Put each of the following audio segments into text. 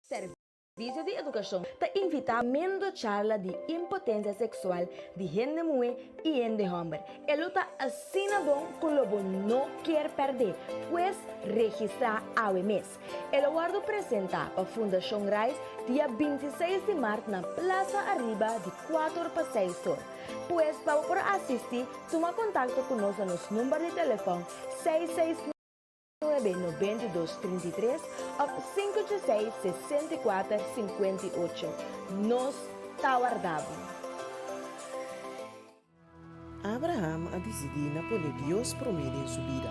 Servisio di Edukashon ta invitá mendo charla di impotensia seksual di hende muhé i hende hòmber. E lo ta asina bon ku lo bo no kier pèrdé, pues registrá awe mes. E lo wòrdu presentá pa Fundashon Rais dia 26 di mart na Plaza Ariba di kuater pa seis or. Pues pa bo por asistí, tuma kontakto ku nos na nos number di telefòn 669 92 33 òf 586 64 58. Nos ta warda bo! Abraham a disidí na pone Dios promé den su bida.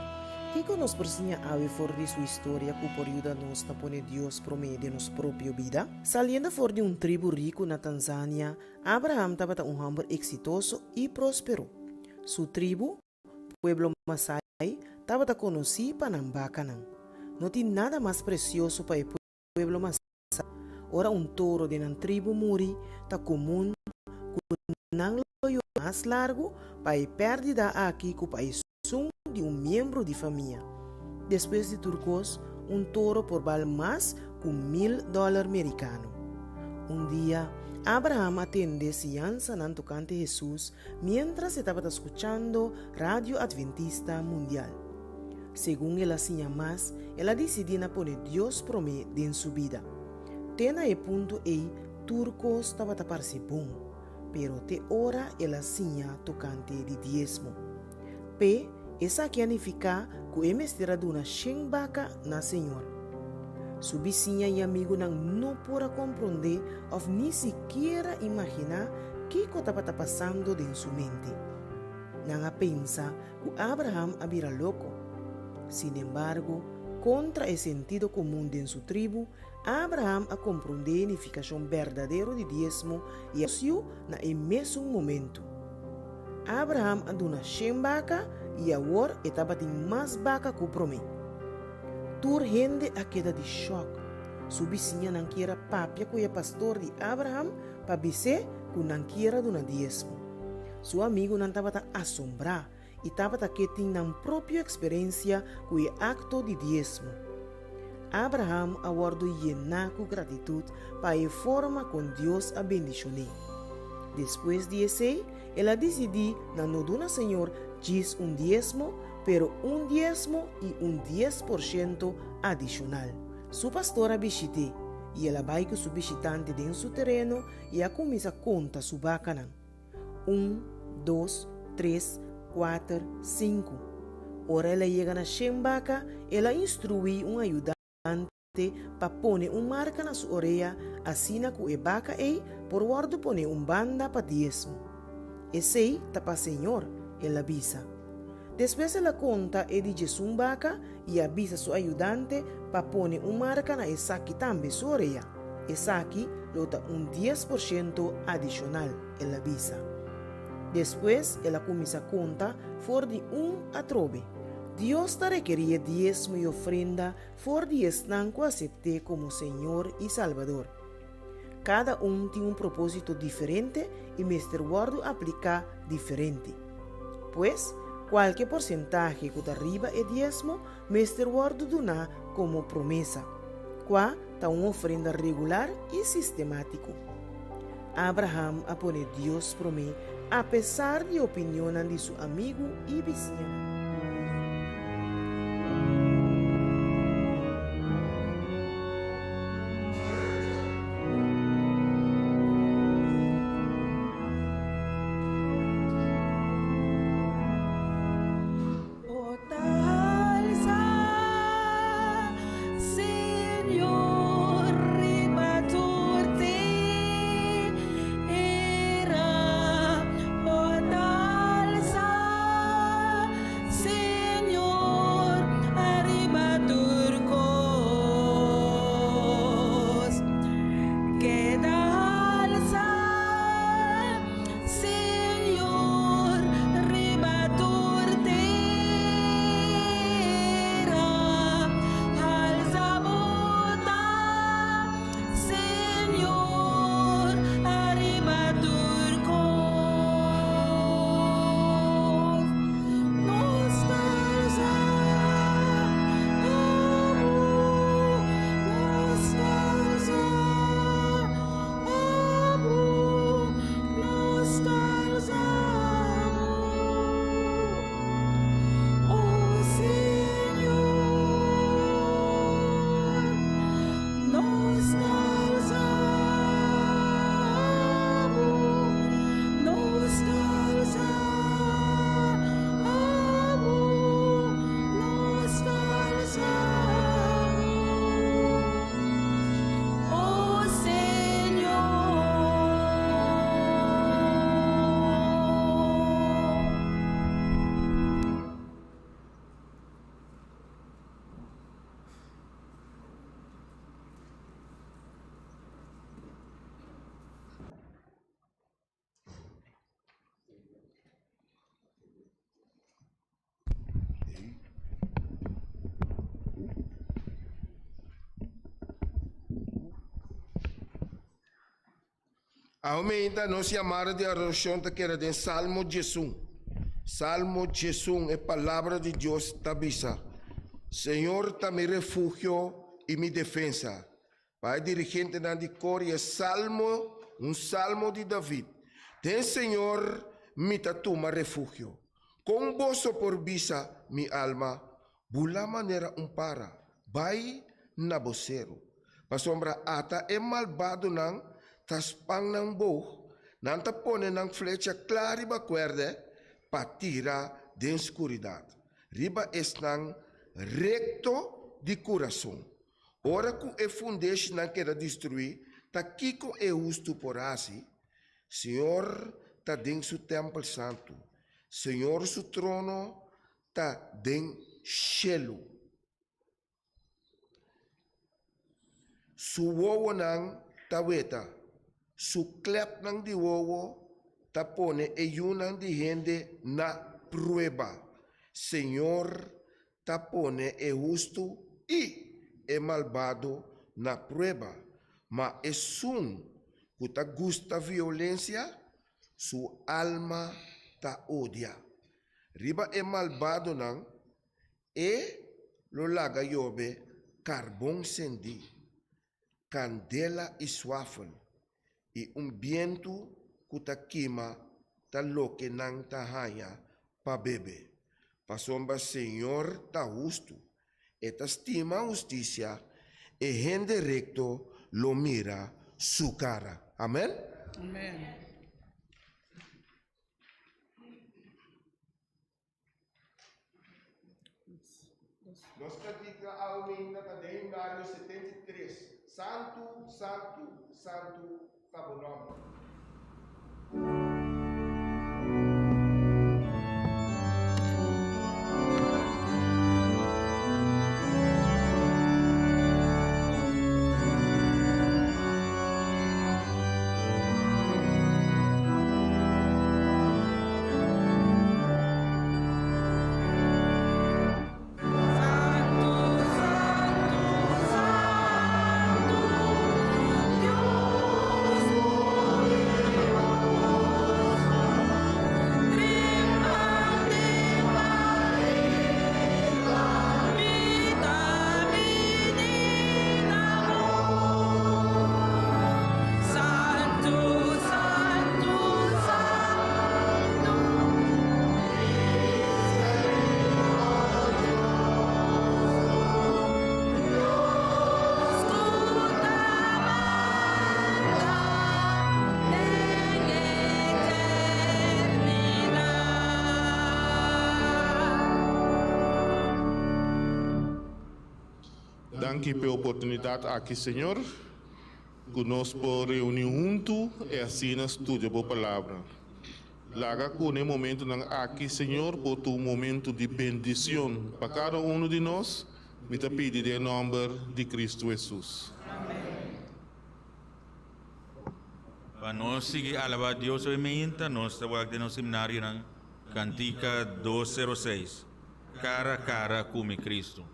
Kiko nos por siña awe for di su historia ku por yuda nos na pone Dios promé den nos propio bida? Saliendo for di un tribu riku na Tanzania, Abraham tabata un hòmber eksitoso i próspero. Su tribu, pueblo Masai, tabata konosí pa nan bakanan. No tin nada mas presioso pa e pueblo Masai. Ora un toro den nan tribu muri, ta komun ku nan lo yora mas largu pa e pèrdida aki ku pa esun di un miembro di famia. Despues di tur kos, un toro por bal mas ku mil dòler merikano. Un dia, Abraham a tende siñansanan tokante Hesus miéntras e tabata skuchando Radio Adventista Mundial. Segun el a siña mas, el a disidí na pone Dios promé den su bida. Te na e punto ei tur kos tabata parse bon, pero te ora el a siña tokante di diesmo. P'e, esaki a nifiká ku e mester a duna shen baka na Señor. Su bisiña i amigunan no por a komprondé òf ni sikiera imaginá kiko tabata pasando den su mente. Nan a pensa ku Abraham a bira loko. Sinembargo, kontra e sentido komun den su tribu, Abraham a komprondé e nifikashon berdadero di diesmo i a siu na e mesun momentu. Abraham a duna shen baka i awor e tabatin mas baka ku promé. Tur hende a keda di shòk. Su bisiñanan kier a papia ku e pastor di Abraham pa bis'é ku nan kier a duna diesmo. Su amigunan tabata asombrá i tabata ke tin nan propio eksperensia ku e akto di diesmo. Abraham a wòrdu yená ku gratitut pa e forma kon Dios a bendishon'é. Despues di esei, el a disidí na no duna Señor djis un diesmo, pero un diesmo i un 10% adishonal. Su pastor a bishit'é, i el a bai ku su bishitante den su tereno i a kuminsá konta su bakanan. Un, dos, tres, kuater, sinku. Ora el a yega na shen baka, el a instruí un ayudante pa pone un marka na su orea asina ku e baka ei por wòrdu pone un banda pa diesmo. Esei ta pa Señor, el a bisa. Despues el a konta e di djesun baka i a bisa su ayudante pa pone un marka na esaki tambe su orea. Esaki lo ta un 10% adishonal, el a bisa. Despues el a kuminsá konta for di un atrobe. Dios ta rekerí e diesmo i ofrenda for di esnan ku asept'é komo Señor i Salbador. Kada un tin un propósito diferente i mester wòrdu apliká diferente. Pues, kualke porsentahe ku ta riba e diesmo mester wòrdu duná komo promesa, kua ta un ofrenda regular i sistemátiko. Abraham a pone Dios promé apesar di opinionnan di su amigu i bisiñanan. Bo ta alsa, Señor, riba tur tera. Bo ta alsa, Aumenta nos yamada di adorashon ta keda den Salmo 11. Salmo 11, e palabra di Dios ta bisa, Señor ta mi refugio i mi defensa. Pa e dirigentenan di kor i e salmo, un salmo di David. Den Señor mi ta tuma refugio. Kon boso por bisa mi alma, Bula manera un para, bai na bo seru? Pasobra ata e malbadonan ta span nan boog, nan ta pone nan flecha kla riba kuèrdè pa tira den skuridat, riba esnan rekto di kurason. Ora ku e fundeshinan keda destruí, ta kiko e hustu por hasi? Señor ta den su tèmpel santu, Señor su trono ta den shelu. Su wowonan ta weta, su klepnan di wowo ta pone e yunan di hende na prueba. Señor ta pone e hustu i e malbado na prueba, ma esun ku ta gusta violensia, su alma ta odia. Riba e malbadonan e lo laga yobe karbon sendí, kandela i swafel, i un bientu ku ta kima ta loke nan ta haña pa bebe. Pasobra Señor ta hustu, e ta stima hustisia, e hende rekto lo mira su kara. Amen. Amen. Nos kantika awe ta den Mario 73. Santu, santu, santu ta bo nòmber. Danki p'e oportunidat aki, Señor, ku nos por reuní huntu i asina studia Bo Palabra. Laga ku n'e momentunan aki, Señor, por ta un momentu di bendicion pa kada unu di nos, mi ta pidi den e nomber di Cristo Jesus. Pa nos sigui alabá Dios hoy meinta, nos ta wak den nos himnarionan Kantika 206, Kara Kara ku mi Kristu. Kara kara ku mi Kristu.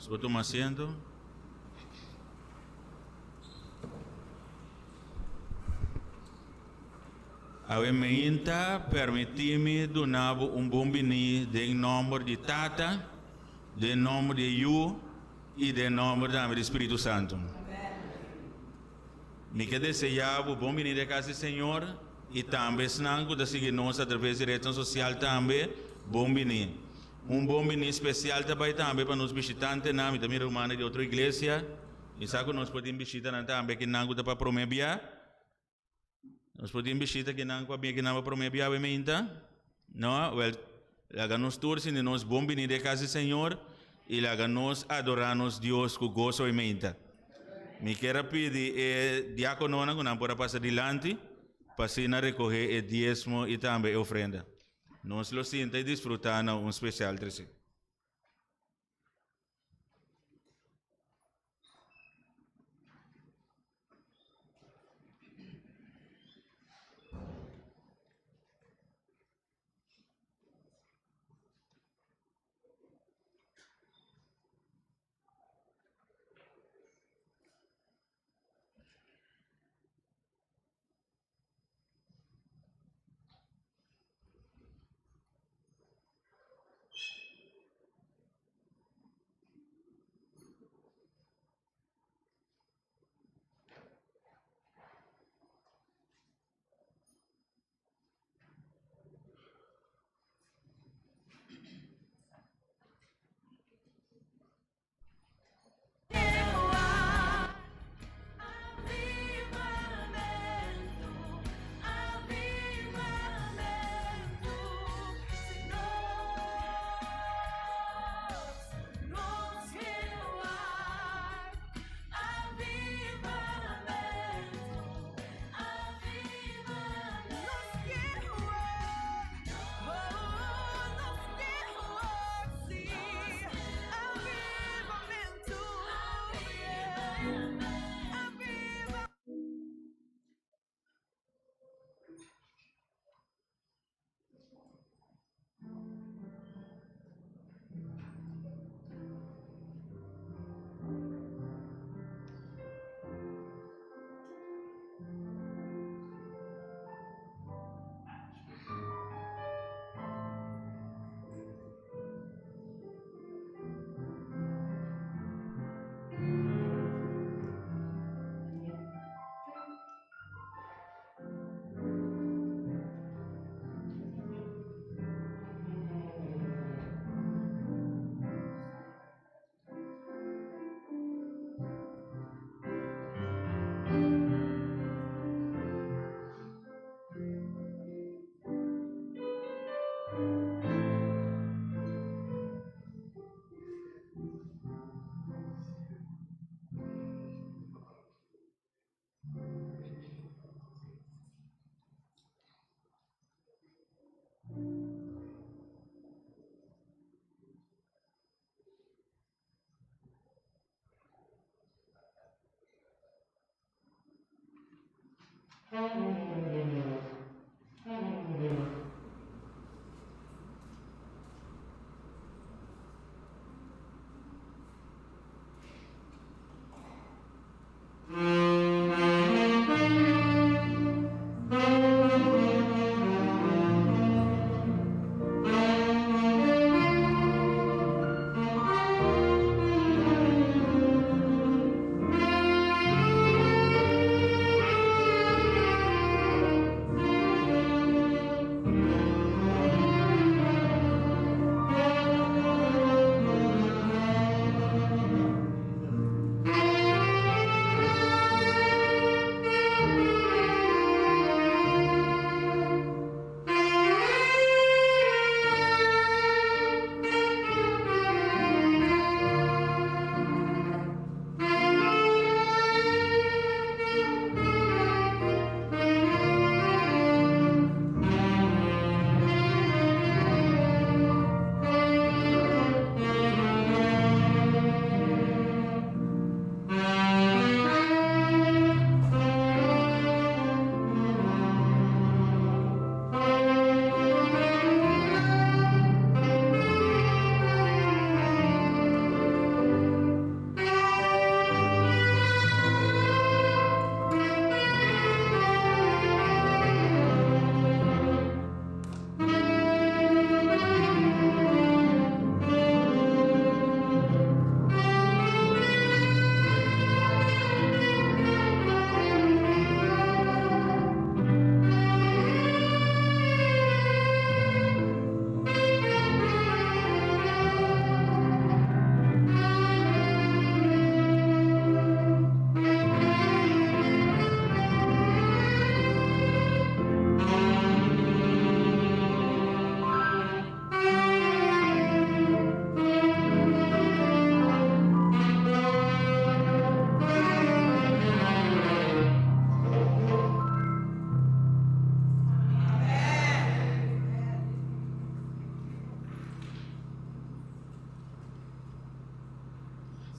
Nos por tuma asiento. Awe meinta permití mi duna bo un bon biní den nòmber di Tata, den nòmber di e Yu i den nòmber tambe di Spiritu Santu. Mi ke deseá bo bon biní den kas di Señor i tambe esnan ku ta sigui nos atraves di retnan sosial tambe bon biní. Un bon biní spesial ta bai tambe pa nos bishitantenan. Mi ta mira rumannan di otro iglesia. Mi sa ku nos por tin bishitanan tambe kinan ku ta pa promé bia. Nos por tin bishita kinan ku a bin akinan pa promé bia awe meinta? No? Wèl, laga nos tur sinti nos bon biní den kas di Señor i laga nos adorá nos Dios ku goso awe meinta. Mi kier a pidi e diákononan ku nan por a pasa dilanti pa asina rekohé e diesmo i tambe e ofrenda. Nos lo sinta i disfrutá na un spesial trese.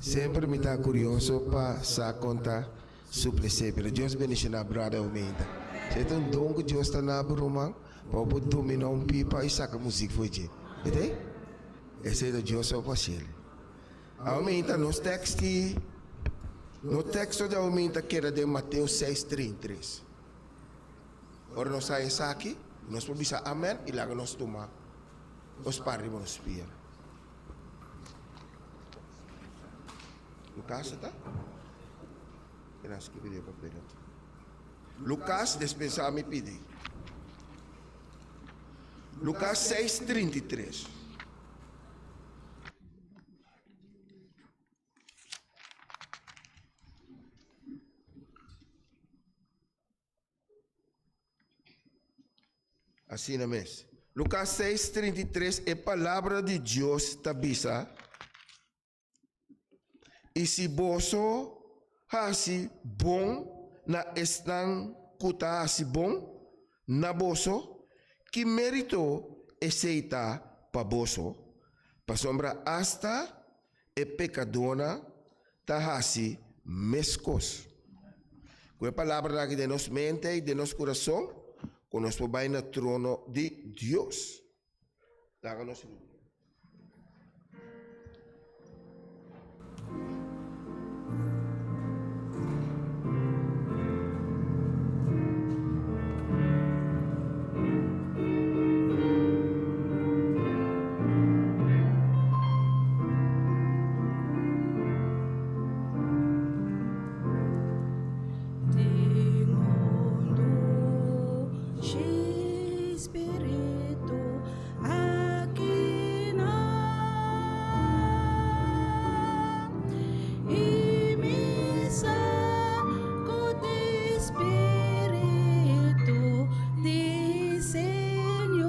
Semper mi ta kurioso pa sa kon ta suplesé, pero Dios bendishoná brother Omeida. Esei ta un don ku Dios ta na bo ruman pa bo por dominá un pipa i saka muzik for dje. Wete? Esei ta Dios so por hasiel. Aumenta nos teksti, nos teksto di aumenta keda den Mateo seis 33. Ora nos haña esaki, nos por bisa amen i laga nos tuma nos pan riba nos pia. Lucas ta? Kena skibi den papel aki. Lucas, despensa mi pidi. Lucas 6:33. Asina mes. Lucas 6:33 e palabra di Dios ta bisa, I si boso hasi bon na esnan ku ta hasi bon na boso, ki mérito esei ta pa boso? Pasobra asta e pekadónan ta hasi meskos. Ku e palabranan aki den nos mente i den nos kurason, ku nos por bai na trono di Dios. Laga nos rubi. Tin un dushi spiritu aki nan, i mi sa ku t'e spiritu di Señor.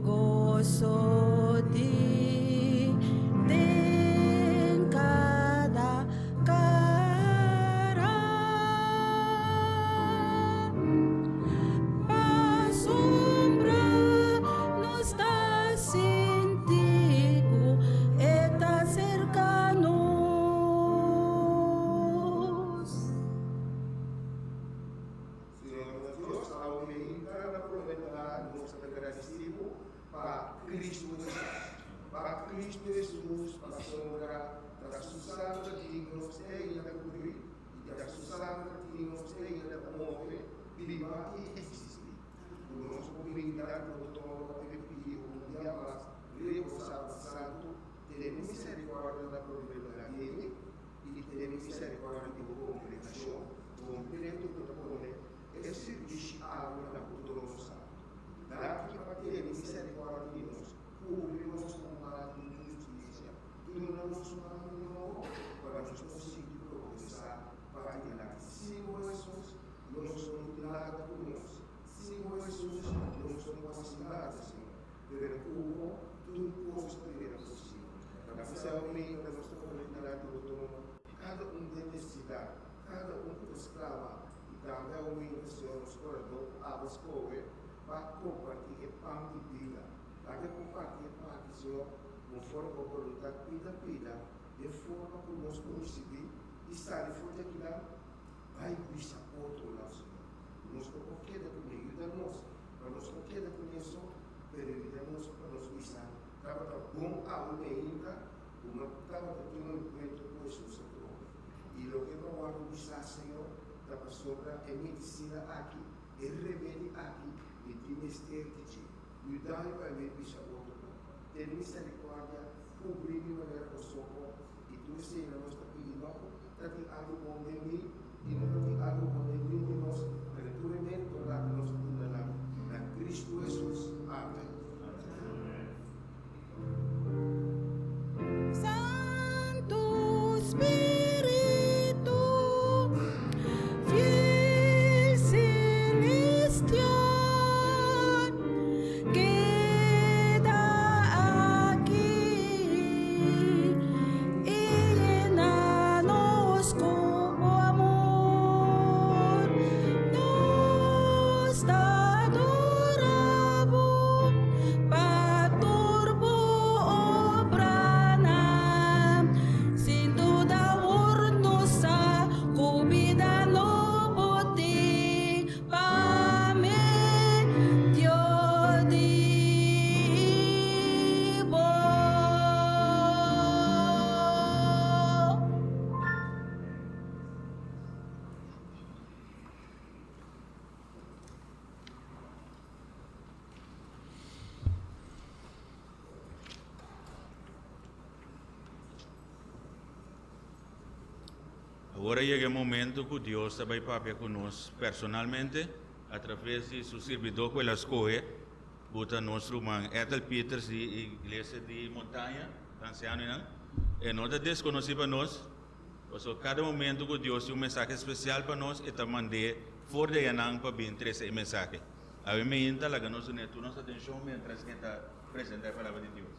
Goso di den kada kara. Pasobra nos ta sinti ku e ta serka nos. Señor nos Dios, awe mi hinka na prome lugar nos ta gradisí Bo pa Cristo Jesus. Pa Cristo Jesus, pasobra ta Su sanger tin nos ainda cubrí y ta Su sanger tin nos ainda ta move, biba y existí. Cu nos por brinda bo trono pa e pidi un dia mas riba Sábado Santo, tene misericordia na prome lugar di mi y tene misericordia di bo congregacion. Kompleto ku ta pone e sirbishi awe na bo trono santu. Danki pa tene miserikòrdia di nos, kubri nos ku man di hustisia, duna nos un man nobo pa nos por sigui progresá pa dilanti. Sin bo, Hesus, nos no tin nada ku nos. Sin bo, Hesus, nos no por hasi nada, Señor. Pero ku bo, tur kos ta bira posibel. Ta p'esei meinta nos ta pone dilanti bo trono kada un den nesesidat. Kada un ku ta sklama i tambe a humilde Señor nos Orador ku abo skohe pa kompartí e pan di bida. Laga kompartí e pan aki, Señor, konforme bo boluntat pida pida, den forma ku nos por risibí i sali for di akinan bai bisa otronan, Señor. Nos no por keda kuné. Yuda nos pa nos no keda kuné so, pero yuda nos pa nos bisa tabata bon awe meinta ku no tabata tin un enkuentro ku Hesus atrobe. I loke bo a wòrdu bisá, Señor, ta pasobra e medisina aki, e remedi aki, mi tin mester di dje. Yuda mi pa mi bisa otronan. Tene miserikòrdia, kubri mi manera bo soko, i tur eseinan nos ta pidi, no ku ta tin algu bon den mi, i no ta tin algu bon den niun di nos, pero tur e mérito laga nos ta duna nan na Kristu Hesus. Amen. Santu Spiritu, fiel celestial, keda aki i yena nos ku bo amor. Awor a yega e momento ku Dios ta bai papia ku nos personalmente atraves di su sirbidó ku el a skohe, ku ta nos ruman Ethel Pieters di Iglesia di Montaña, ta ansiano einan. E no ta deskonosí pa nos, pasobra kada momento ku Dios tin un mensahe spesial pa nos, e ta mand'é for di ayanan pa bin trese e mensahe. Awe meinta laga nos dun'é tur nos atenshon miéntras e ta presentá e Palabra di Dios.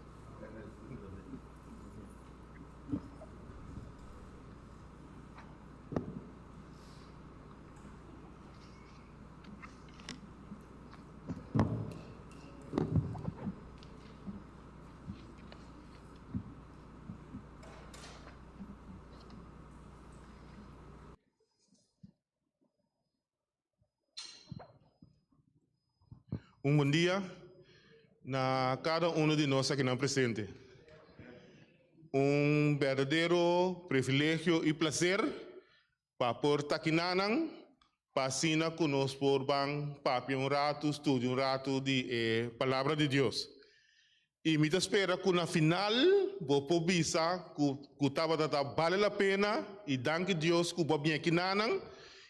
Un bon dia na kada uno di nos akinan presente. Un berdadero privilegio i placer pa por ta akinanan pa asina ku nos por ban papia un ratu, studia un ratu di e Palabra di Dios. I mi ta spera ku na final bo por bisa ku ku tabata ta bale la pena i danki Dios ku bo a bin aki nanan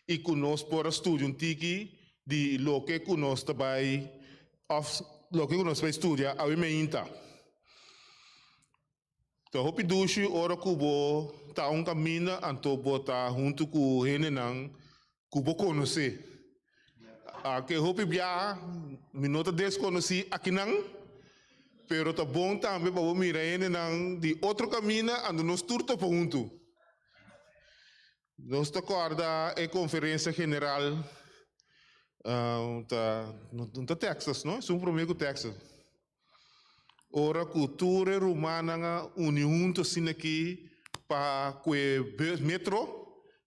i ku nos por a studia un tiki di loke ku nos ta bai òf loke ku nos ta bai studia awe meinta. Ta hopi dushi ora ku bo ta un kaminda anto bo ta huntu ku hendenan ku bo konosé. Ke hopi biaha mi no ta deskonosí akinan, pero ta bon tambe pa bo mira hendenan di otro kaminda anto nos tur topa huntu. Nos ta kòrda e konferensia general ta no ta Texas no? Esun promé ku Texas. Ora ku tur e rumannan a uni huntu asina aki pa ku e metro,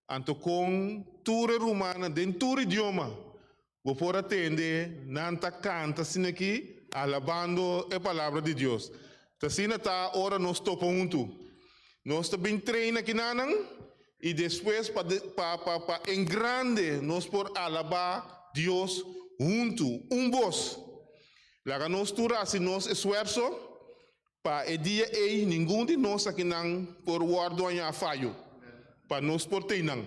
anto kon tur e rumannan den tur idioma bo por a tende nan ta kanta asina aki alabando e palabra di Dios. Ta asina ta ora nos topa huntu. Nos ta bin train akinanan i despues pa pa pa en grande nos por alabá Dios huntu, un bos. Laga nos tur hasi nos esfuerso pa e dia ei ningun di nos akinan por wòrdu hañá fayo, pa nos por tei nan.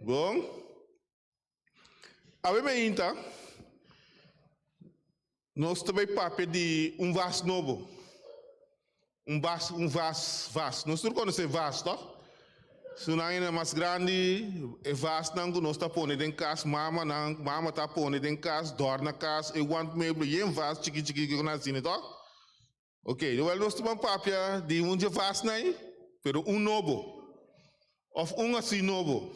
Bon. Awe meinta nos ta bai papia di un vas nobo. Un vas, un vas, vas. Nos tur konosé vas, tòg? Su nan ena mas grandi, e vasnan ku nos ta pone den kas, mamanan, mama ta pone den kas, dòrna kas, e wandmeubel, yen vas chiki chiki ku nan asina, tòg? Ok, wèl nos ta ban papia di un dje vasnan ei, pero un nobo, òf un así nobo.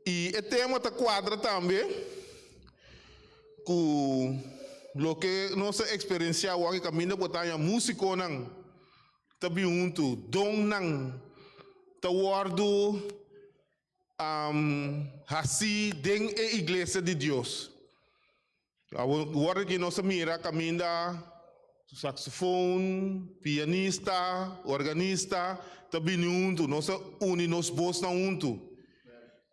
I e tema ta kuadra tambe ku loke nos a eksperensiá awor aki kaminda bo ta haña músikonan ta bin huntu, donnan ta wòrdu hasí den e iglesia di Dios. Awor aki nos a mira kaminda saxofon, pianista, organista ta bini huntu. Nos a uni nos bosnan huntu.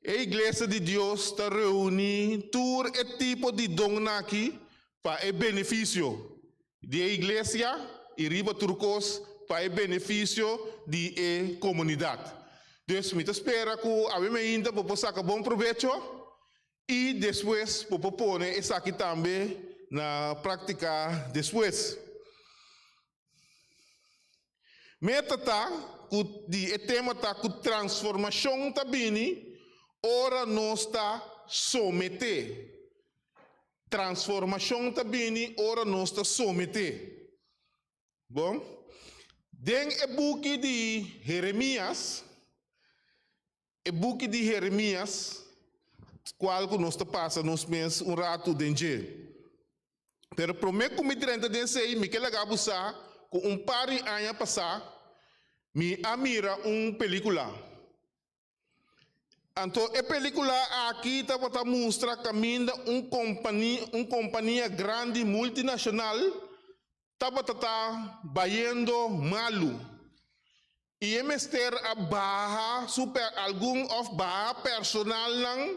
E iglesia di Dios ta reuni tur e tipo di donnan aki pa e benefisio di e iglesia i riba tur kos pa e benefisio di e komunidat. Dus mi ta spera ku awe mainta bo por saka bon probecho I despues bo por pone esaki tambe na práktika despues. Meta ta ku di e tema ta ku transformashon ta bini ora nos ta someté. Transformashon ta bini ora nos ta someté. Bon, den e buki di Jeremias, E buki di Jeremias, kual ku nos ta pasa nos mes un ratu den dje. Pero promé ku mi drenta den esei, mi ke laga bo sa ku un par di aña pasá mi a mira un pelíkula. Anto e pelíkula aki tabata mustra kaminda un kompani un kompania grandi multinashonal tabata ta bayendo malu i e mester a baha su algun òf baha personalnan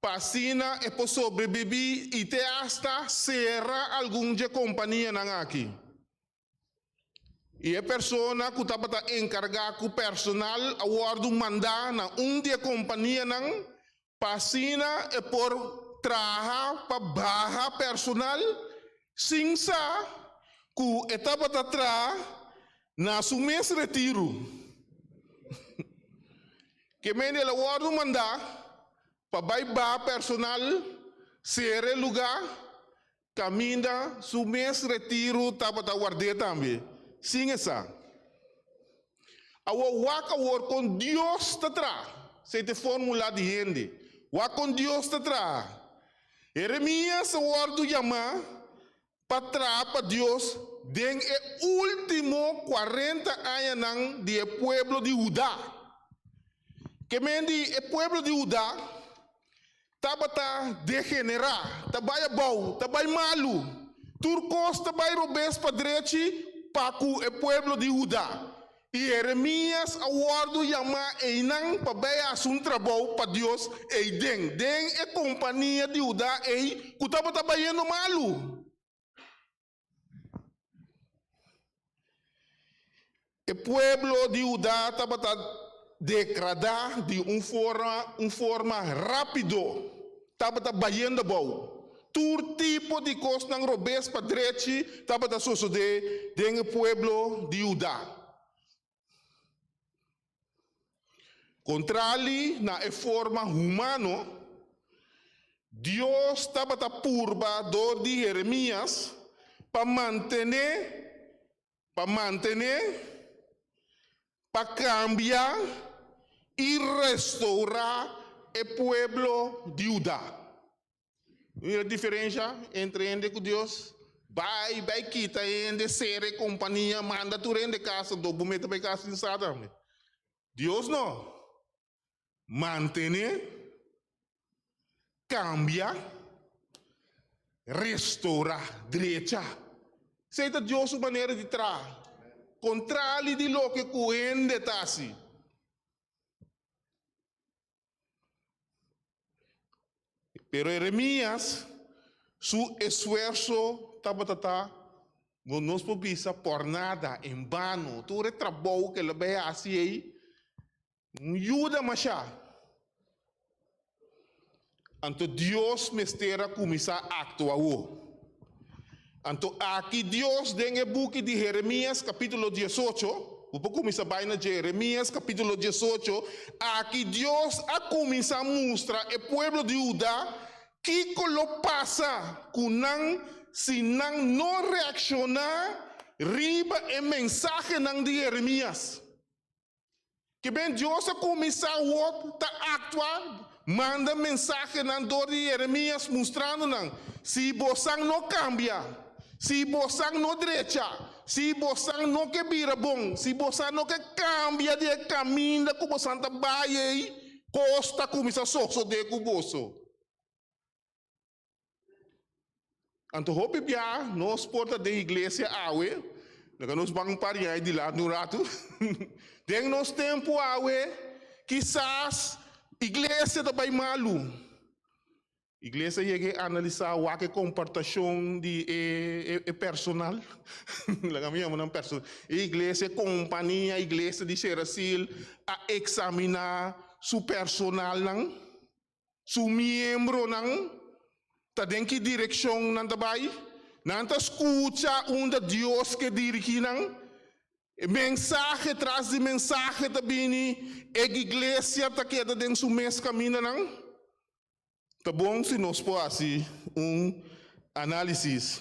pa asina e por sobrebibí i te asta sera algun dje kompanianan aki. I e persona ku tabata enkargá ku personal a wòrdu mandá na un di e kompanianan pa asina e por traha pa baha personal sin sa ku e tabata traha na su mes retiru. Ke mende el a wòrdu mandá pa bai baha personal, sera e lugá Kaminda su mes retiru tabata ward'é tambe, sin e sa. Awor wak awor kon Dios ta traha. Esei ta e fórmula di hende. Wak kon Dios ta traha. Jeremias a wòrdu yamá pa traha pa Dios den e último kuarenta añanan di e pueblo di Hudá. Ke men di e pueblo di Hudá Tabata degenerá, ta bai abou, ta bai malu. Tur kos ta bai robes pa drechi pa ku e pueblo di Hudá. I Jeremias a wòrdu yamá einan pa bai hasi un trabou pa Dios eiden, den e kompania di Hudá ei ku tabata bayendo malu. E pueblo di Hudá tabata degradá di un forma un forma rápido, tabata bayendo abou. Tur tipo di kosnan robes pa drechi tabata sosodé den e pueblo di Hudá. Kontrali na e forma humano, Dios tabata purba dor di Jeremias pa mantené, pa mantené, pa kambia i restourá e pueblo di Hudá. Mira diferensha entre hende ku Dios. Bai, bai kita hende, sera e kompania, manda tur hende kas, anto bo mete bai kas sin sa tambe. Dios no. Mantené, kambia, restourá, drecha. Esei ta Dios su manera di traha. Kontrali di loke ku hende ta hasi. Pero Jeremias su esfuerso tabata ta, no nos por bisa por nada, en vano. Tur e trabou ku el a bai hasi ei, no yuda mashá. Anto Dios mester a kuminsá aktua awor. Anto aki Dios den e buki di Jeremias kapítulo diesocho, bo por kuminsá bai na Jeremias kapítulo diesocho, aki Dios a kuminsá mustra e pueblo di Hudá kiko lo pasa ku nan si nan no reakshoná riba e mensahenan di Jeremias. Ke ben Dios a kuminsá awor ta aktua, manda mensahenan dor di Jeremias mustrando nan, Si bosan no kambia, si bosan no drecha, si bosan no ke bira bon, si bosan no ke kambia di e kaminda ku bosan ta bai ei, kos ta kuminsá sosodé ku boso. Anto hopi bia nos por ta den iglesia awe, laga nos ban paria ei dilanti un ratu. Den nos tempu awe, kisas iglesia ta bai malu. Iglesia yega e analisá wak e komportashon di e e personal. Laga mi yama nan personal. E iglesia, e kompania iglesia di Sherasil a eksaminá su personalnan. Su miembronan ta den ki direkshon nan ta bai? Nan ta skucha unda Dios ke dirigí nan? Mensahe tras di mensahe ta bini, e iglesia ta keda den su mes kamindanan? Ta bon si nos por hasi un análisis.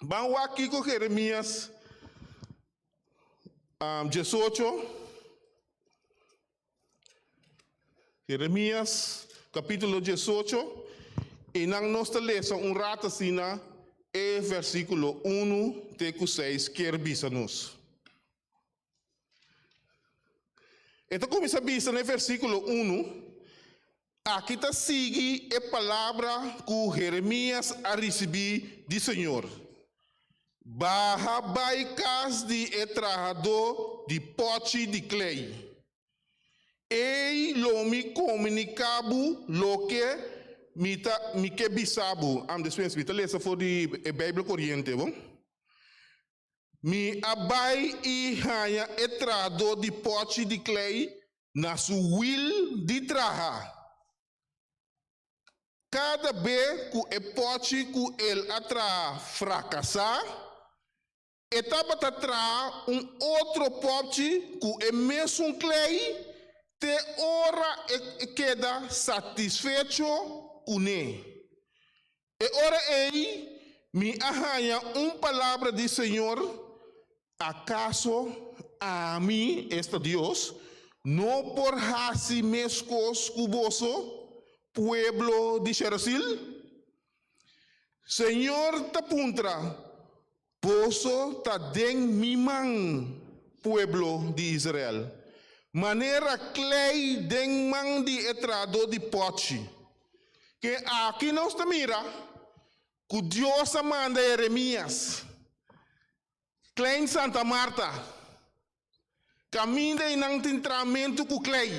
Ban wak kiko Jeremias 18, Jeremias kapítulo 18, i nan nos ta lesa un rat asina e versíkulo unu te ku seis kier bisa nos. E ta kuminsá bisa na e versíkulo unu, Aki ta sigui e palabra ku Jeremias a risibí di señor, Baha bai kas di e trahadó di pòchi di klei. Ei lo mi komuniká bo loke mi ta mi ke bisa bo. Am despues mi ta lesa for di e Beibel Koriente, bo. Mi a bai i haña e trahadó di pòchi di klei na su wil di traha. Kada be ku e pòchi ku el a traha frakasá, e tabata traha un otro pòchi ku e mesun klei te ora e keda satisfecho kuné. E ora ei mi a haña un palabra di Señor, Akaso ami, esta Dios, no por hasi meskos ku boso, pueblo di Sherasil? Señor ta puntra, Boso ta den mi man, pueblo di Israel, manera klei den man di e trahadó di pòchi. Ke aki nos ta mira ku Dios a manda Jeremias, Klein Santa Marta, Kaminda einan tin tramentu ku klei.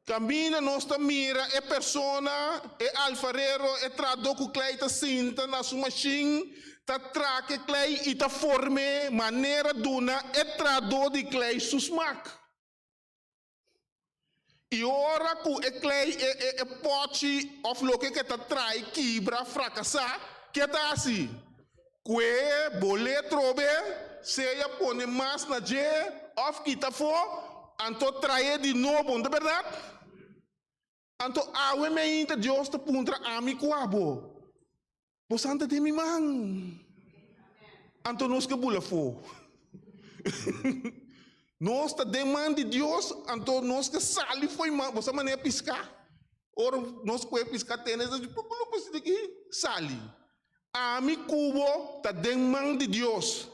Kaminda nos ta mira e persona, e alfarero, e trahadó ku klei ta sinta na su mashin, ta traka e klei i ta form'é manera duna e trahadó di klei su smak. I ora ku e klei, e e e pòchi òf loke ke ta trai kibra, frakasá, ke ta hasi? Kue bol'é trobe, sea pone mas na dje òf kita afó, anto traé di nobo, no ta bèrdat? Anto awe meinta Dios ta puntra ami ku abo, Bosan ta den mi man. Anto nos ke bula afó. Nos ta den man di Dios, anto nos ke sali fo'i man. Bo sa manera piská? Ora nos kohe piská tene, ta di pukulup asina aki, sali. Ami ku bo ta den man di Dios.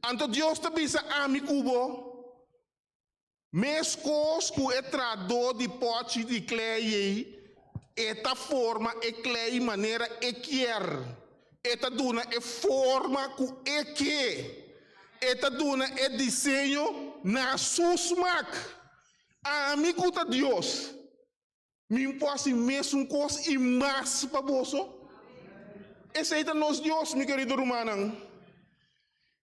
Anto Dios ta bisa ami ku bo, Meskos ku e trahadó di pòchi di klei ei, e ta forma e klei manera e kier. E ta duna e forma ku e ke. E ta duna e diseño na su smak. Ami ku ta Dios, mi por hasi mesun kos i mas pa boso. Esei ta nos Dios, mi kerido rumannan.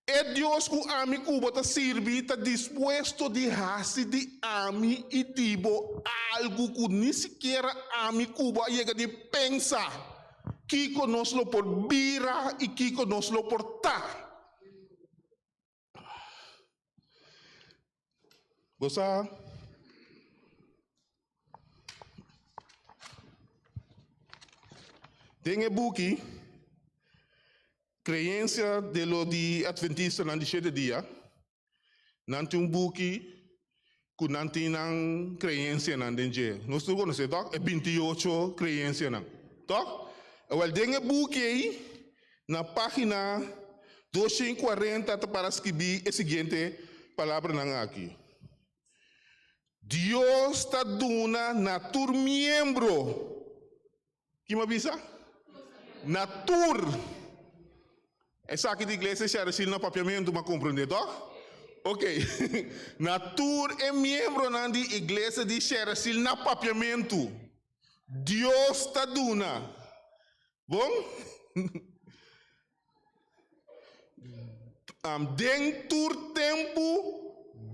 E Dios ku ami ku bo ta sirbi ta dispuesto di hasi di ami i di bo algu ku ni sikiera ami ku bo a yega di pensa kiko nos lo por bira i kiko nos lo por ta. Bo sa? Den e buki Creencia de lo di Adventistanan di Shete Dia, nan tin un buki ku nan tin nan creencianan den dje. Nos tur konosé, tòg? E 28 creencianan, tòg? Awèl, den e buki ei, Na página 240 ta para skibí e siguiente palabranan aki, Dios ta duna na tur miembro, ki mi a bisa? Na tur! Esaki di iglesia Sharacil na papiamentu mi a komprendé, tòg? Ok. Na tur e miembronan di iglesia di Sharacil na papiamentu, Dios ta duna. Bon? Den tur tempu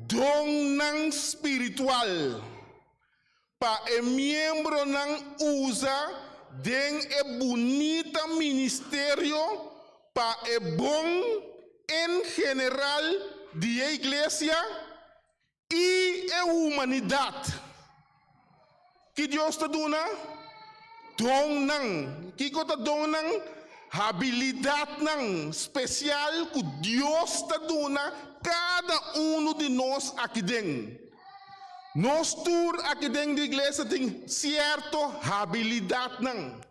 donnan spiritual pa e miembronan usa den e bunita ministerio pa e bon en general di e iglesia I e humanidat. Ki Dios ta duna? Donnan. Kiko ta donnan? Habilidatnan spesial ku Dios ta duna kada unu di nos aki den. Nos tur aki den di iglesia tin sierto habilidatnan.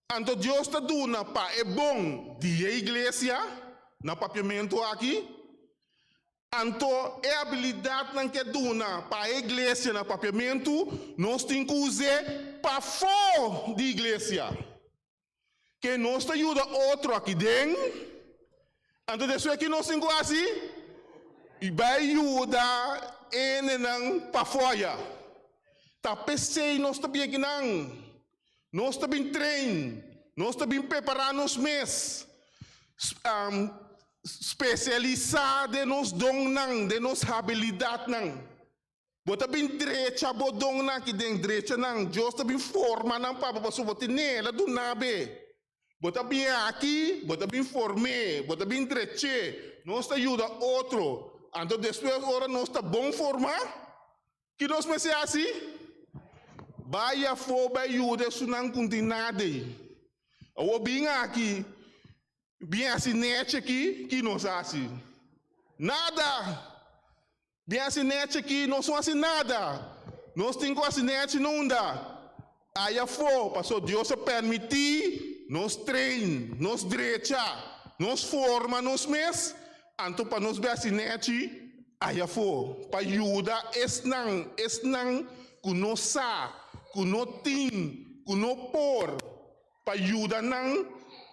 Anto Dios ta duna pa e bon di e iglesia, na papiamentu aki. Anto e abilidatnan ku e duna pa e iglesia na papiamentu, nos tin ku us'é pafó di iglesia. Ke nos ta yuda otro aki den, anto despues ki nos tin ku hasi? Bai yuda hendenan pafó aya. Ta p'esei nos ta bieki nan. Nos ta bin train, nos ta bin prepará nos mes. Spesialisá den nos donnan, den nos habilidatnan. Bo ta bin drecha bo donnan aki den, drecha nan. Dios ta bin forma nan pa bo pasobra bo tene, el a duna be. Bo ta bin aki, bo ta bin form'é, bo ta bin drech'é. Nos ta yuda otro. Anto despues ora nos ta bon formá, ki nos mester hasi? Bai afó bai yuda esunnan ku no tin nada ei. Awor bin aki, Bin hasi nechi aki, ki nos a hasi? Nada! Bin hasi nechi aki, nos no hasi nada. Nos tin ku hasi nechi nunda? Aya afó, pasobra Dios a permití nos train, nos drecha, nos forma nos mes, anto pa nos bin hasi nechi aya afó, pa yuda esnan, esnan ku no sa, ku no tin, ku no por. Pa yuda nan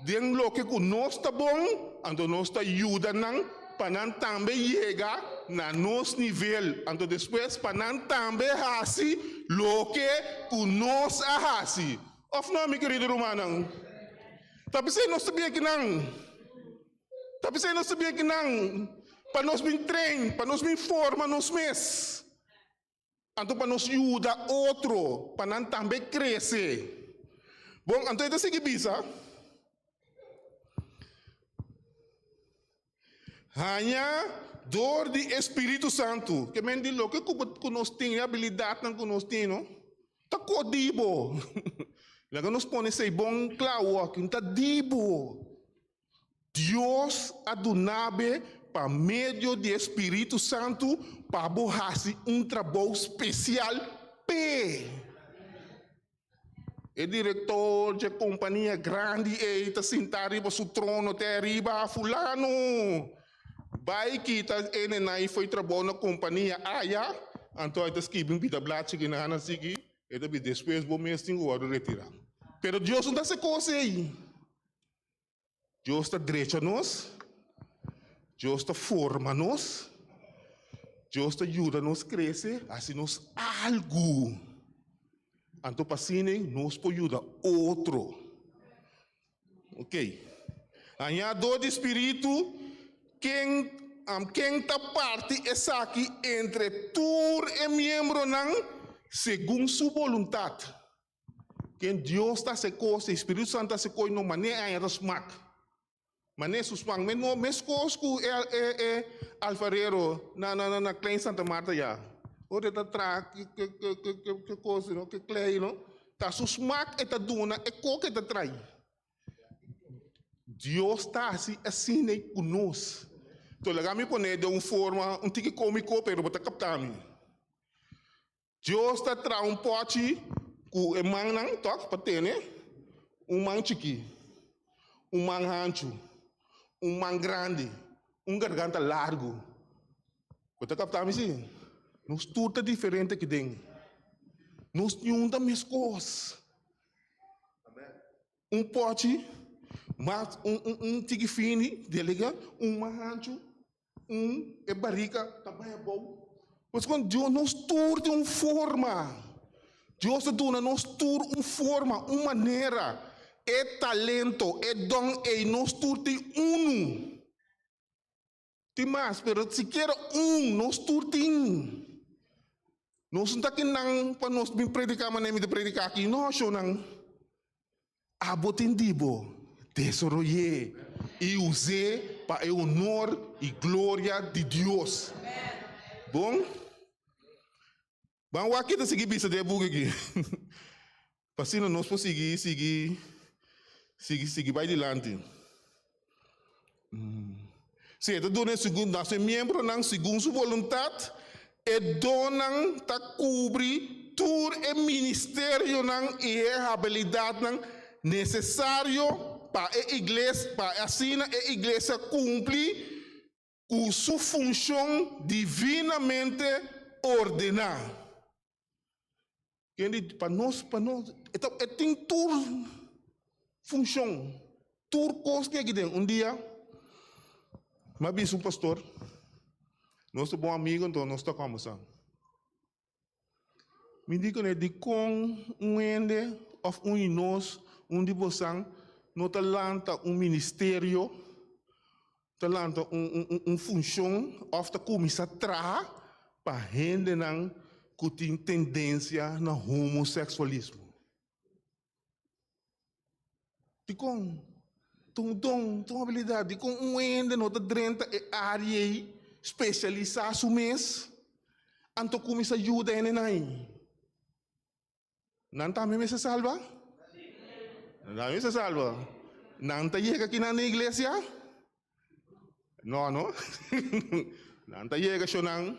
den loke ku nos ta bon, anto nos ta yuda nan pa nan tambe yega na nos nivel, anto despues pa nan tambe hasi loke ku nos a hasi. Òf no, mi kerido rumannan? Ta p'esei nos ta bin akinan. Ta p'esei nos ta bin akinan, pa nos bin train, pa nos bin forma nos mes. Anto pa nos yuda otro pa nan tambe krese. Bon, anto e ta sigui bisa, Haña dor di e Spiritu Santu. Ke men di loke ku ku nos tin, e abilidatnan ku nos tin, no ta ko di bo. Laga nos pone esei bon kla awor, no ta di bo. Dios a duna be pa medio di e Spiritu Santu pa bo hasi un trabou spesial p'e. E direktor dje kompania grandi ei ta sintá riba su trono te ariba, Fulano, bai kita e nenai fo'i trabou na kompania aya. Anto ai ta skibi un pita blachi ki nan a sigui, e ta bisa, Despues bo mes tin ku wòrdu retirá. Pero Dios no ta hasi kos ei. Dios ta drecha nos, Dios ta forma nos, Dios ta yuda nos krese, hasi nos algu. Anto pa asina nos por yuda otro. Ok. Añadó di spiritu, ken ken ta parti esaki entre tur e miembronan segun su boluntat. Ken Dios ta hasi kos, e Spiritu Santu ta hasi kos, no manera e aña ta smak. Manera su smak, me no meskos ku e e e alfarero na na na Klein Santa Marta ya. Ora e ta traha ke ke ke ke ke kos no, ke klei no, ta su smak e ta duna e kos ke e ta trai. Dios ta hasi asina ku nos. Enton laga mi pone den un forma un tiki komiko pero bo ta kapta mi. Dios ta traha un pòchi ku e mannan, tòg, pa tene, un man chikí, un man hanchu, un man grandi, un garganta largu. Bo ta kapta mi si? Nos tur ta diferente aki den. Nos niun ta meskos. Un pòchi mas un un un tiki fini, delega, un man hanchu. Un e barika ta bai abou. Pues kon Dios nos tur tin un forma. Dios ta duna nos tur un forma, un manera. E talento, e don ei, nos tur tin unu. Tin mas, pero sikiera un nos tur tin. Nos no ta kinan pa nos bin prediká manera mi ta prediká aki. No, shownan. Abo tin di bo desaroy'é i us'é pa e honor i gloria di Dios. Bon? Ban wak ke ta sigui bisa den e buki aki. Pa asina nos por sigui, sigui, sigui, sigui bai dilanti. Si e ta duna e segun na su miembronan segun su boluntat, e donnan ta kubri tur e ministerionan i e habilidatnan nesesario pa e igles pa asina e iglesia kumpli ku su funshon divinamente ordená. Kende pa nos, pa nos, e ta, e tin tur funshon, tur kos tin aki den. Un dia, mi a bisa un pastor, nos ta bon amigo, enton nos ta kòmbersá. Mi di kuné, dikon un hende òf un di nos, un di bosan, no ta lanta un ministerio? Ta lanta un un un funshon òf ta kuminsá traha pa hendenan ku tin tendensia na homoseksualismo. Dikon? Ta un don, ta un abilidat. Dikon un hende no ta drenta e área ei, spesialisá su mes, anto kuminsá yuda hendenan ei? Nan tambe mester salba? Nan tambe mester salba. Nan ta yega kinan den iglesia? No, no. Nan ta yega shonnan.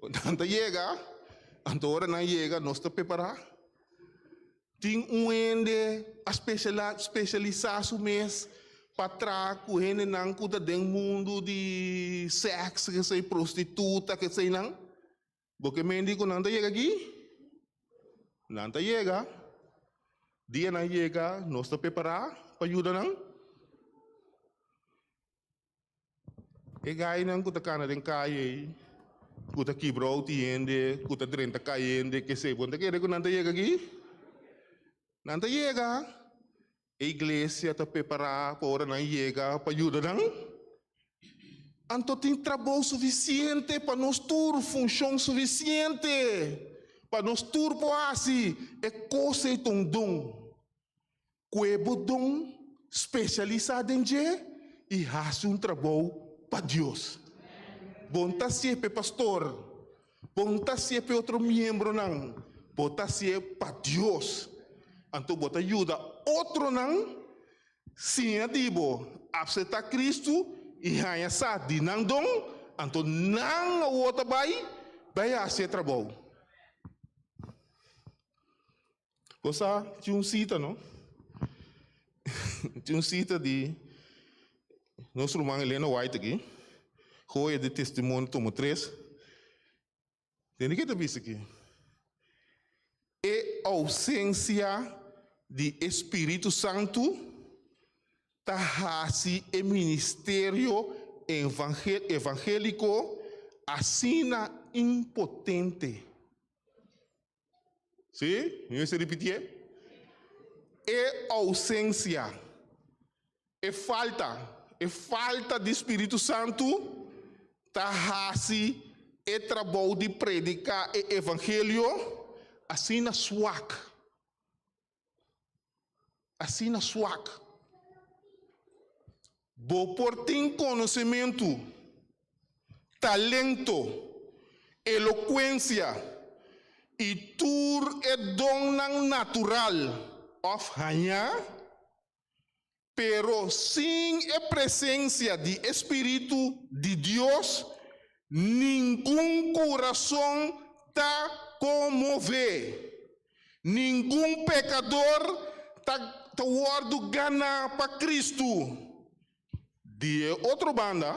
Nan ta yega. Anto ora nan yega nos ta prepará. Tin un hende a spesialisá su mes pa traha ku hendenan ku ta den mundu di sèks, kesei, prostituta, keseinan. Bo ke mendi ku nan ta yega aki? Nan ta yega. Dia nan yega, nos ta prepará pa yuda nan. E gainan ku ta kana den kaya ei, ku ta kibra outi hende, ku ta drenta kai hende, kesei, bo no ta kere ku nan ta yega aki? Nan ta yega. E iglesia ta prepará pa ora nan yega pa yuda nan. Anto tin trabou sufisiente pa nos tur, funshon sufisiente pa nos tur por hasi. E kos ei ta un don. Ku e bo don, spesialisá den dje i hasi un trabou pa Dios. Bo no ta hasié pa e pastor, Bo no ta hasié pa e otro miembronan, bo ta hasié pa Dios. Anto bo ta yuda otronan siña di bo, apseptá Kristu i haña sa di nan don, anto nan awor ta bai bai hasi e trabou. Bo sa tin un sita, no? Tin un sita di nos ruman Elena White aki, Joya di Testimonio tomo tres. Tende ke ta bisa aki? E ousensia di e Spiritu Santu ta hasi e ministerio evangéliko asina impotente. Sí, mi mester ripitié? E ousensia, e falta, e falta di Spiritu Santu ta hasi e trabou di prediká e evangelio asina swak. Asina swak. Bo por tin konosementu, talento, elokuensia i tur e donnan natural òf hañá, pero sin e presensia di e Spiritu di Dios, ningun kurason ta konmové. Ningun pekador ta ta wòrdu ganá pa Kristu. Di e otro banda,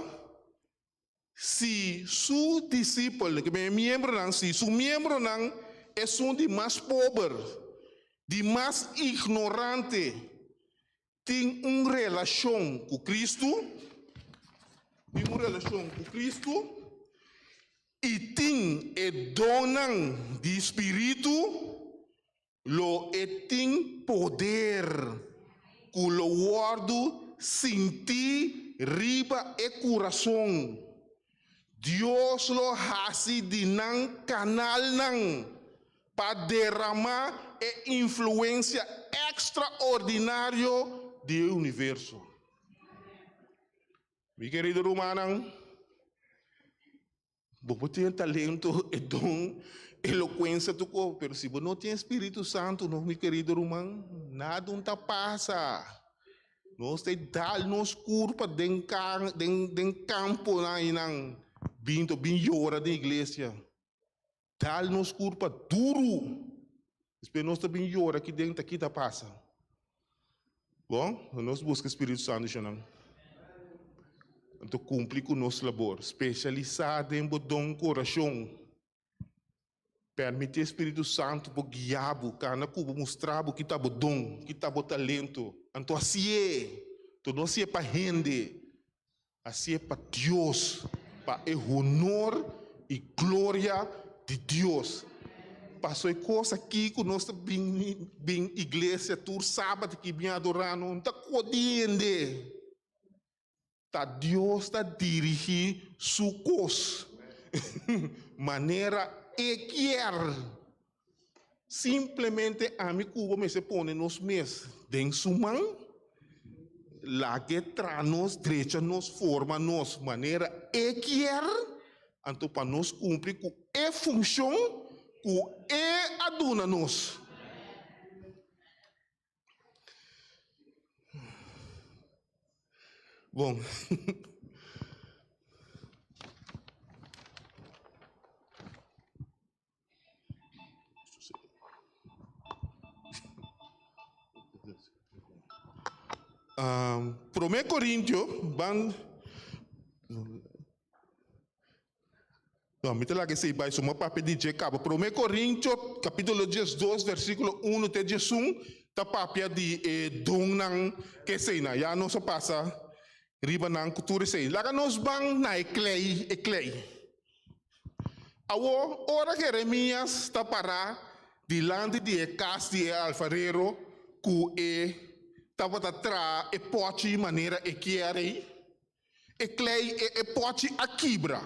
si su disipelnan, ke men e miembronan, si su miembronan esun di mas pober, di mas ignorante, tin un relashon ku Kristu, tin un relashon ku Kristu i tin e donnan di Spiritu, lo e tin poder ku lo wòrdu sintí riba e kurason. Dios lo hasi di nan kanalnan pa derama e influensia ekstraordinario di e universo. Mi kerido rumannan, bo por tin e talento, e don, elokuensia tur kos, pero si bo no tin e Spiritu Santu, no, mi kerido ruman, nada un ta pasa. Nos ta dal nos kurpa den den kamponan einan, bin to bin yora den iglesia. Dal nos kurpa duru. Despues nos ta bin yora aki den ta kita pasa. Bon, nos buska Spiritu Santu shonnan. Anto kumpli ku nos labor. Spesialisá den bo don ku orashon. Permití Spiritu Santu por guia bo, kana ku bo, mustra bo ki ta bo don, ki ta bo talento. Anto hasié. Anto no hasié pa hende. Hasié pa Dios, pa e honor i gloria di Dios. Paso e kos aki ku nos ta bin bin iglesia tur sabat aki bin adorá no ta kodiende. Ta Dios ta dirigí su kos manera E kier. Simplemente ami ku bo mester pone nos mes den su man, lag'E traha nos, drecha nos, forma nos manera E kier, anto pa nos kumpli ku e funshon ku E a duna nos. Bon. Um, Promé Corintio, ban. No, mi ta laga esei bai suma papia di dje kaba. Promé Korintio kapítulo 12 versíkulo 1 te 11 ta papia di e donnan ku eseinan. Ya nos a pasa riba nan ku tur esei. Laga nos ban na e klei, e klei. Awor, ora Jeremias ta pará dilanti di e kas di e alfarero ku e tabata traha e pòchi manera e kier ei, E klei e e pòchi a kibra.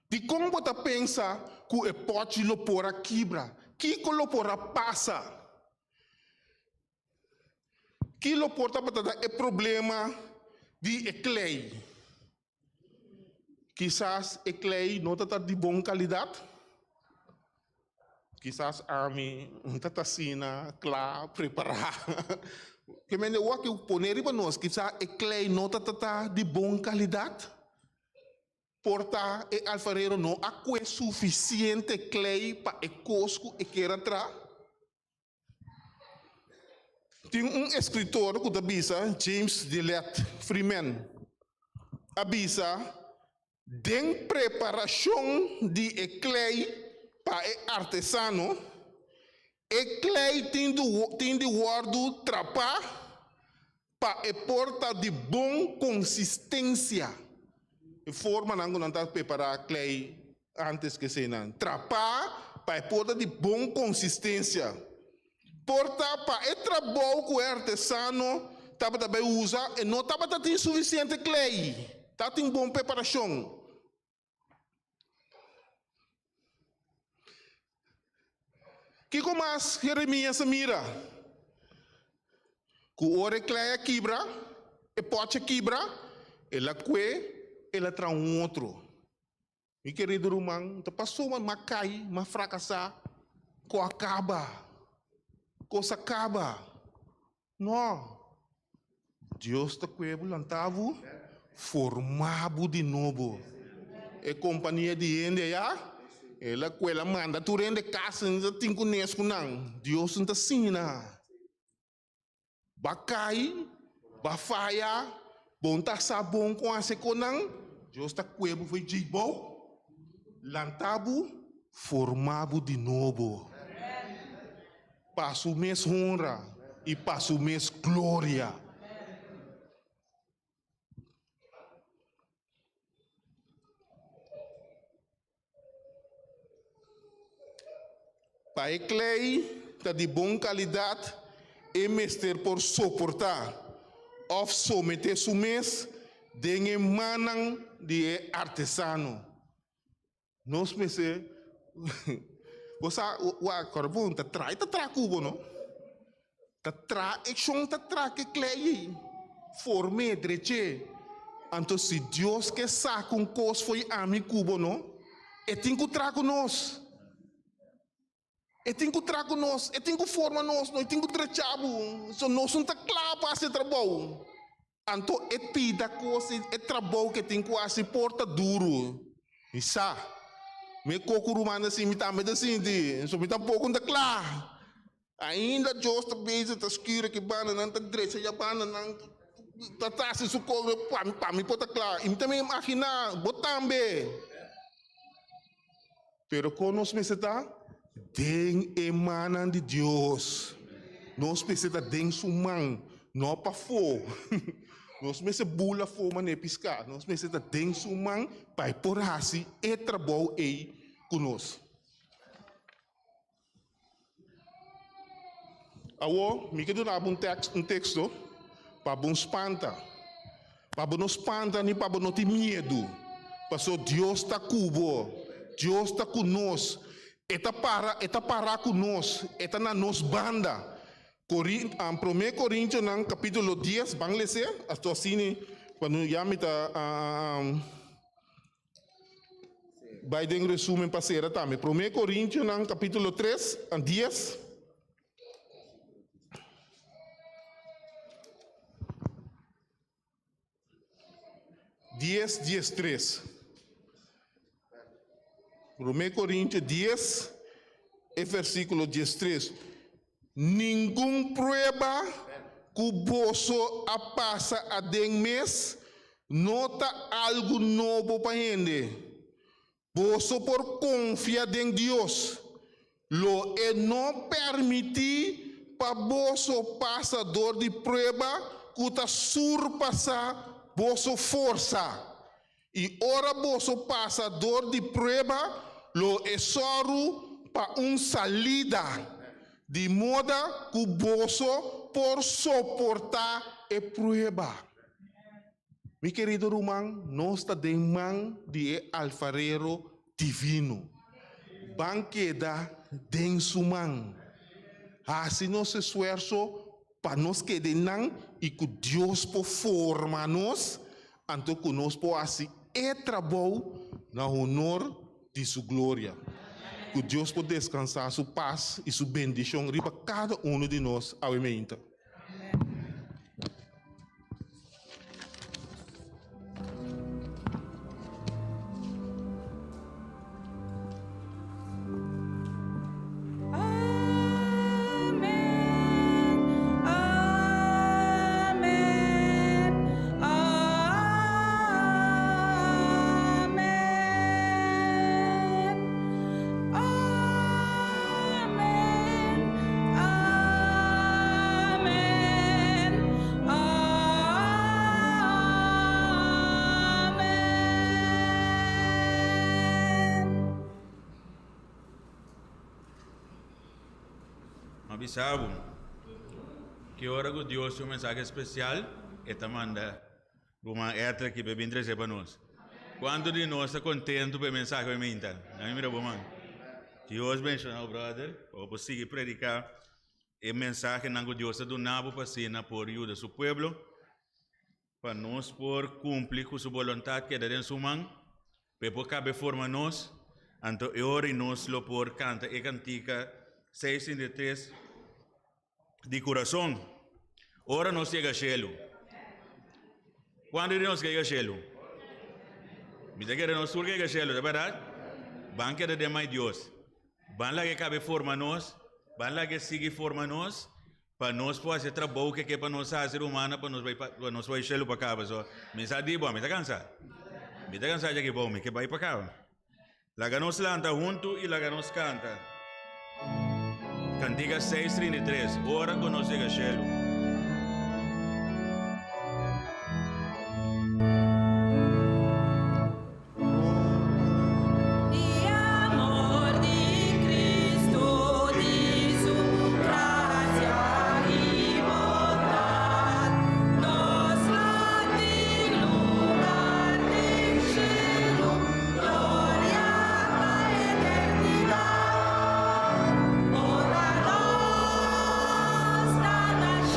Dikon bo ta pensa ku e pòchi lo por a kibra? Kiko lo por a pasa? Ki lo por tabata ta e problema di e klei? Kisas e klei no ta ta di bon kalidat? Kisas ami no ta ta asina kla prepará. Ke mende wak ku pone riba nos, kisas e klei no ta ta di bon kalidat. Por ta e alfarero no a kue sufisiente klei pa e kos ku e kier a traha. Tin un eskritor ku ta bisa, James Gillette Freeman, a bisa, Den preparashon di e klei pa e artesano, e klei tin di wòrdu trapá pa e por ta di bon konsistensia. E formanan ku nan ta prepará klei antes ku eseinan, trapá pa e por ta di bon konsistensia. Por ta pa e trabou ku e artesano tabata bai usa e no tabata tin sufisiente klei, tabatin bon preparashon. Kiko mas Jeremias a mira? Ku ora e klei a kibra, e pòchi a kibra, el a kue, el a traha un otro. Mi kerido ruman, ta pasobra m'a kai, m'a frakasá, ku a kaba, kos a kaba. No. Dios ta kue bo lanta bo, forma bo di nobo. E kompania di hende ayá, el a kue, el a manda tur hende kas, no ta tin ku nes ku nan. Dios no ta asina. Ba kai, ba faya, bo no ta sa bon kon hasi kon nan, Dios ta kue bo for djei bou, lanta bo, forma bo di nobo pa su mes honra i pa su mes gloria. Pa e klei ta di bon kalidat e mester por soportá òf someté su mes den e mannan di e artesano. Nos mester, bo sa, wak, ora bo ta traha, e ta traha ku bo no. Ta traha e shon ta traha ke klei ei, form'é, drech'é. Anto si Dios ke saka un kos fo'i ami ku bo no, e tin ku traha ku nos. E tin ku traha ku nos, e tin ku forma nos no, e tin ku drecha bo. So nos no ta kla pa hasi e trabou. Anto e pida kos i e trabou ke tin ku hasi por ta duru. Mi sa. Mi e koko ruman ta sinti, mi tambe ta sinti. So mi tampoko no ta kla. Ainda Dios ta bezig ta skira ki bandanan ta drecha ya bandanan ta hasi su kos pa mi por ta kla. I mi ta imaginá bo tambe. Pero kon nos mester ta? Den e mannan di Dios. Nos mester ta den su man, no pafó. Nos mester bula afó manera piská. Nos mester ta den su man pa e por hasi e trabou ei ku nos. Awor, mi ke duna bo un teksto pa bo spanta. Pa bo no spanta ni pa bo no tin miedu, paso Dios ta ku bo, Dios ta ku nos, E ta para, E ta pará ku nos, E ta na nos banda. Corin, Promé Corintionan capítulo dies, ban les'é, asto asina pa no ya mi ta bai den resumen pa sera tambe. Promé Corintionan capítulo tres, dies. Dies, 13. Promé Korintio dies, e versíkulo 13. Ningun prueba ku boso a pasa aden mes no ta algu nobo pa hende. Boso por konfia den Dios. Lo e no permití pa boso pasa dor di prueba ku ta surpasá boso forsa. I ora boso pasa dor di prueba, lo e sòru pa un salida, di moda ku boso por soportá e prueba. Mi kerido ruman, nos ta den man di e Alfarero Divino. Ban keda den Su man. Hasi nos esfuerso pa nos keda einan i ku Dios por forma nos, anto ku nos por hasi e trabou na honor di Su gloria. Ku Dios por deskansá Su pas i Su bendishon riba kada uno di nos awe meinta. M'a bisa bo ki ora ku Dios tin un mensahe spesial, e ta manda ruman Etra aki pa e bin trese pa nos. Kuantu di nos ta kontentu pa e mensahe ku e minta? Nan mi mira bo man. Dios benshoná bo brother, pa bo por sigui prediká e mensahenan ku Dios ta duna bo pa asina por yuda su pueblo, pa nos por kumpli ku su boluntat keda den su man, pa e por kabe forma nos, anto e ora i nos lo por kanta e kantika 633 di kurason, ora nos yega shelu. Kuantu di nos ke yega shelu? Mi ta kere nos tur ke yega shelu, ta bèrdat? Ban keda den mai Dios. Ban laga e kabe forma nos, ban laga e sigui forma nos, pa nos por hasi e trabou ke ke pa nos hasi rumannan pa nos bai pa nos bai shelu pa kaba. So, mi sa di bo, mi ta kansa. Mi ta kansa djaki bou, mi ke bai pa kaba. Laga nos lanta huntu i laga nos kanta. Kantiga 633, Ora ku nos yega shelu. Di amor di Cristo, di su gracia y bondad, nos lo tin lugar den cielo, gloria pa eternidad. Ora nos ta na cielo.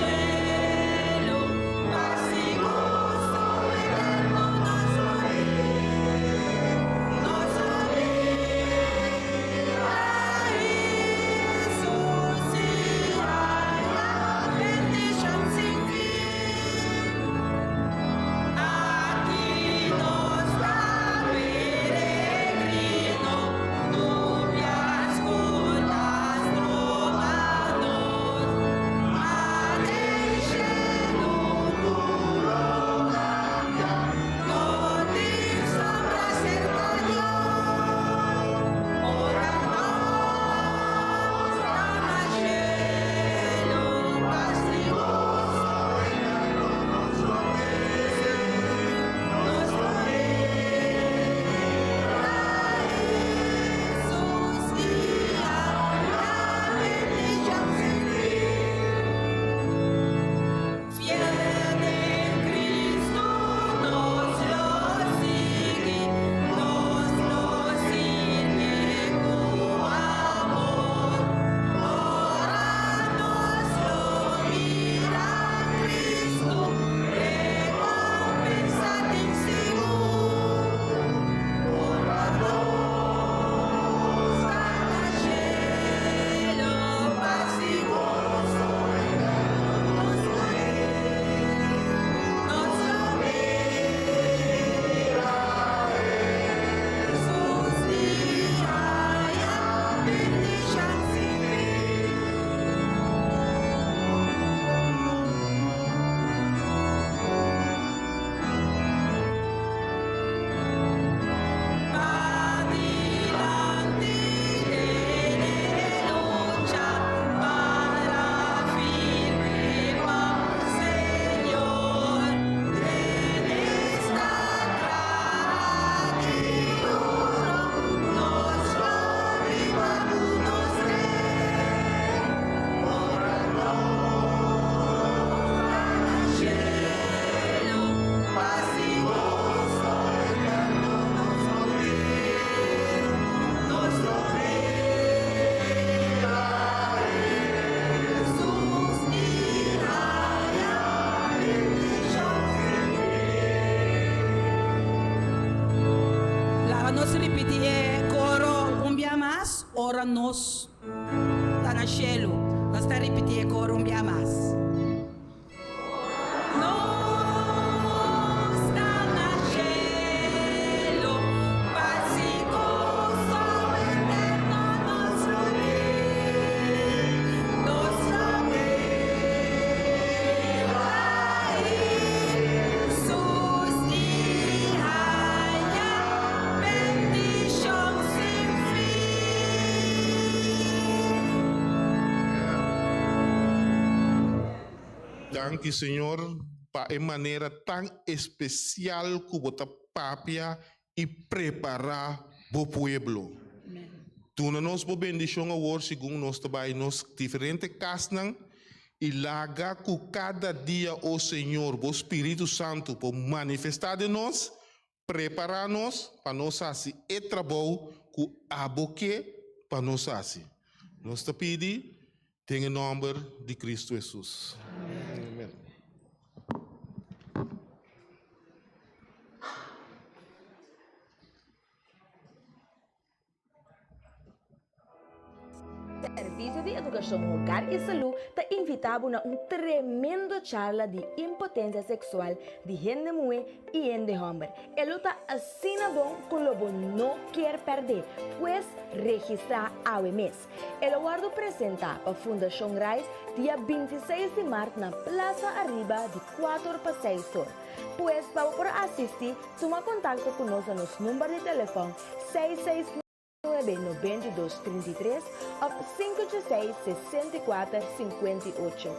Ora nos ta na shelu. Nos ta ripití e koro un bia mas. Nos ta na shelu, pas i goso eterno nos lo tin. Nos lo mira Hesus i haña bendishon sin fin. Danki Señor pa e manera tan especial cu bo ta papia y prepara bo pueblo. Duna nos bo bendicion awor segun nos ta bay nos diferente casnan y laga cu cada dia, o Señor, bo Spiritu Santo por manifesta den nos, prepara nos pa nos haci e trabou cu abo ke pa nos haci. Nos ta pidi Den e nomber di Cristo Jesus. Amen. Servicio di Educacion Hogar y Salud ta invita bo na un tremendo charla di impotencia sexual di hende muhe y hende homber. E lo ta asina bon cu lo bo no kier perde, pues registra awe mes. E lo wòrdu presentá pa Fundashon Rais dia 26 di mart na Plaza Ariba di kuater pa seis or. Pues pa bo por asistí, tuma kontakto ku nos na nos number di telefòn 669 92 33 òf 586 64 58.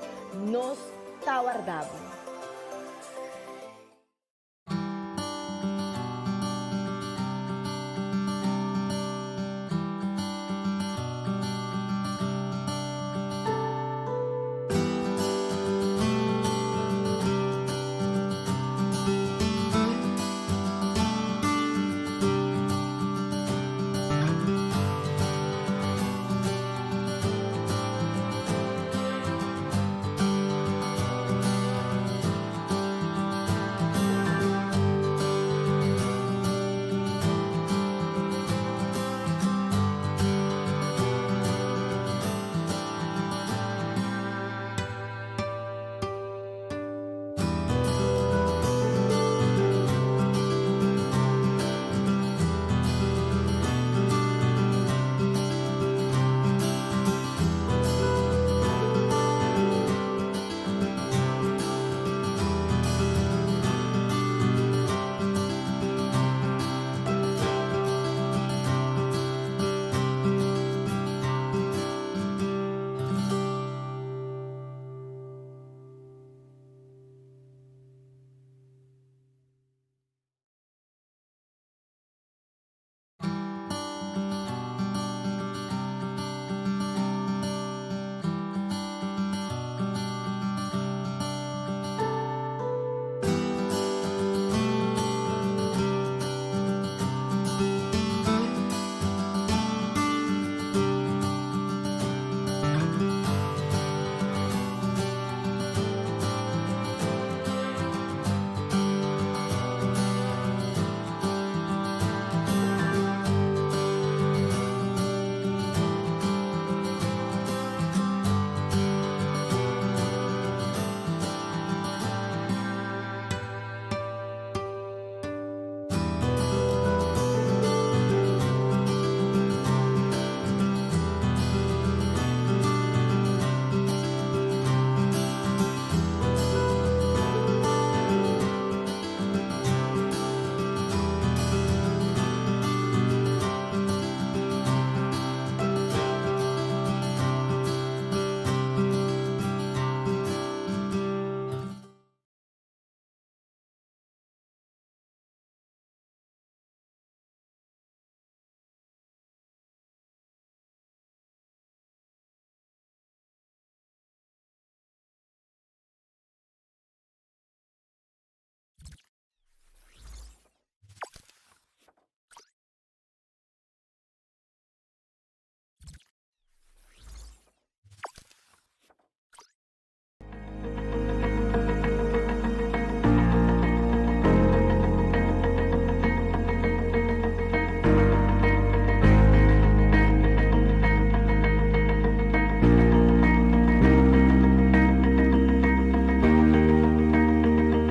Nos ta warda bo!